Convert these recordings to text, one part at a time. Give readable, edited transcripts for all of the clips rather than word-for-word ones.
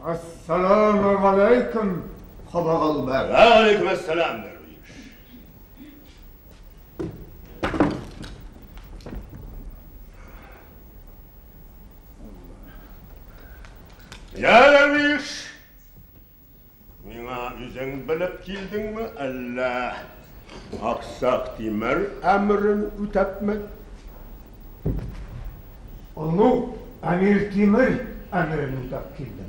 Әссәламү галәйкүм, Кабагыл бәк. Вә галәйкүм әссәлам, дәрвиш. Я, дәрвиш, миңа үзең белеп килдеңме, әллә Аксак Тимер әмерен үтәпме? Олуг Әмир Тимер әмерен үтәп килдем.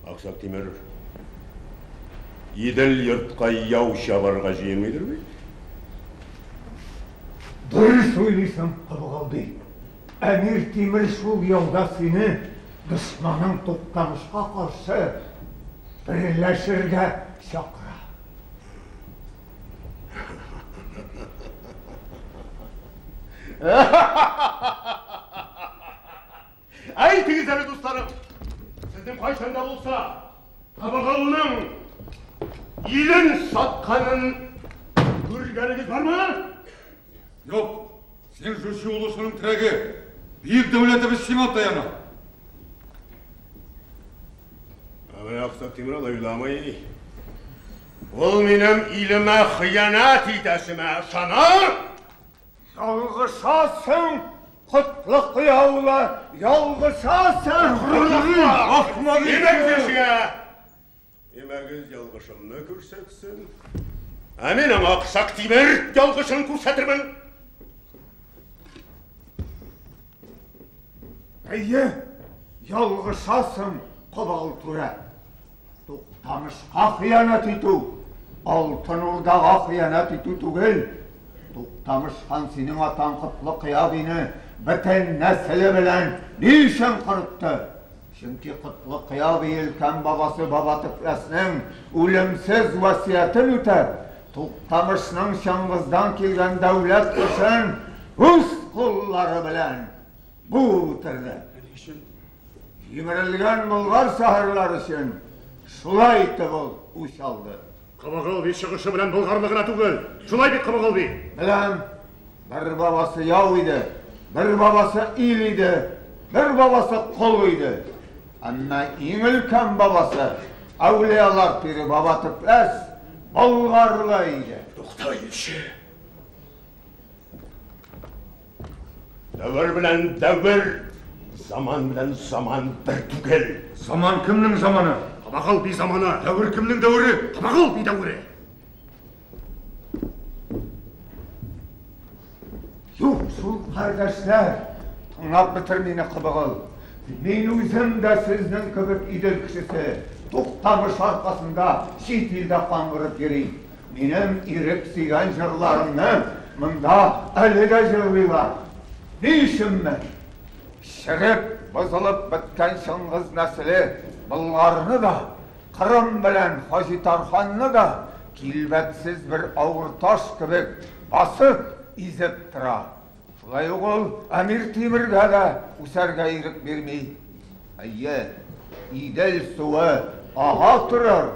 Аксак Тимер Идел йортка яу чабарга җыенмыйдыр бит? Дөрес уйлыйсың, Кабыгал би. Әмир Тимер шул яуда сине дошманың Туктамышка каршы берләшергә чакыра. Әйтегез әле, дусларым, сезнең кайчан да булса Кабагалның илен сатканын күргәнегез бармы? Юк, син Жучи улусының терәге, бөек дәүләтебез сиңа таяна. Ә менә Аксак Тимер алай уйламый. Ул минем илемә хыянәт итәсемә ышана. Ялгышасың, Котлыкыя улы, ялгышасың! Димәк, яшьгә! Димәгез, ялгышымны күрсәтсен. Ә мин аңа Аксак Тимер ялгышын күрсәтермен. Әйе, ялгышасың, Кобал түрә. Туктамышка хыянәт итү, Алтын Урдага хыянәт итү түгел. Туктамыш хан синең атаң Котлыкыя бине бөтен нәселе белән ни өчен корытты? Чөнки Котлыкыя би өлкән бабасы Баба Төпләснең үлемсез васыятен үтәп, Туктамышның Чыңгыздан килгән дәүләт кошын үз куллары белән буып үтерде. Җимерелгән Болгар шәһәрләре өчен шулай итеп ул үч алды. Кабагыл би чыгышы белән болгарлы гына түгел. Шулай бит, Кабагыл би? Беләм, бер бабасы яу иде, бер бабасы ил иде, бер бабасы кол иде. Әмма иң өлкән бабасы, әүлиялар пире Баба Төпләс, болгарлы иде. Тукта, илче. Дәвер белән дәвер, заман белән заман бер түгел. Заман кемнең заманы? Кабагыл би заманы. Дәвер кемнең дәвере? Кабагыл би дәвере. Юк шул, кардәшләр, тыңлап бетер мине, Кыбыгыл. Мин үзем дә сезнең кебек Идел кешесе, Туктамыш аркасында чит илдә каңгырып йөрим. Минем ирек сөйгән җырларымны монда әле дә җырлыйлар. Ни өченме? Череп, бозылып беткән Чыңгыз нәселе Болгарны да, Кырым белән Хаҗитарханны да килбәтсез бер авыр таш кебек басып, изеп тора. Шулай ук ул Әмир Тимергә дә үсәргә ирек бирми. Әйе, Идел суы ага торыр,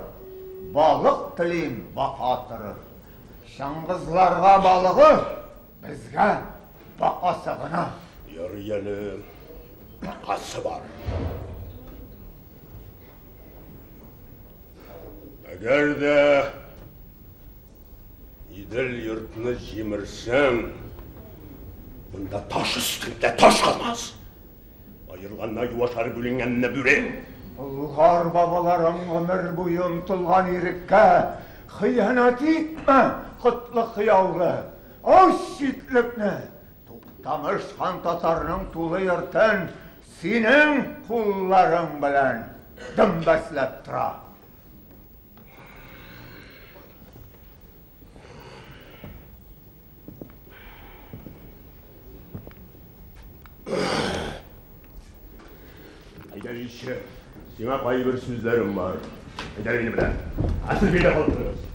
балык телим бака торыр. Чыңгызларга балыгы, безгә бакасы гына. Ярый әле, бакасы бар. Әгәр дә Идел йортны җимерсәң, монда таш өстендә таш калмас. Аерылганны аю ашар, бүленгәнне бүре. Болгар бабаларың гомер буе омтылган иреккә хыянәт итмә, котлы хыяллы, ач читлекне! Туктамыш хан татарның тулы йортын синең кулларың белән дөмбәсләп тора. Әйдә, илче, сиңа кайбер сүзләрем бар. Әйдә минем белән. Ә сез өйдә калып торыгыз.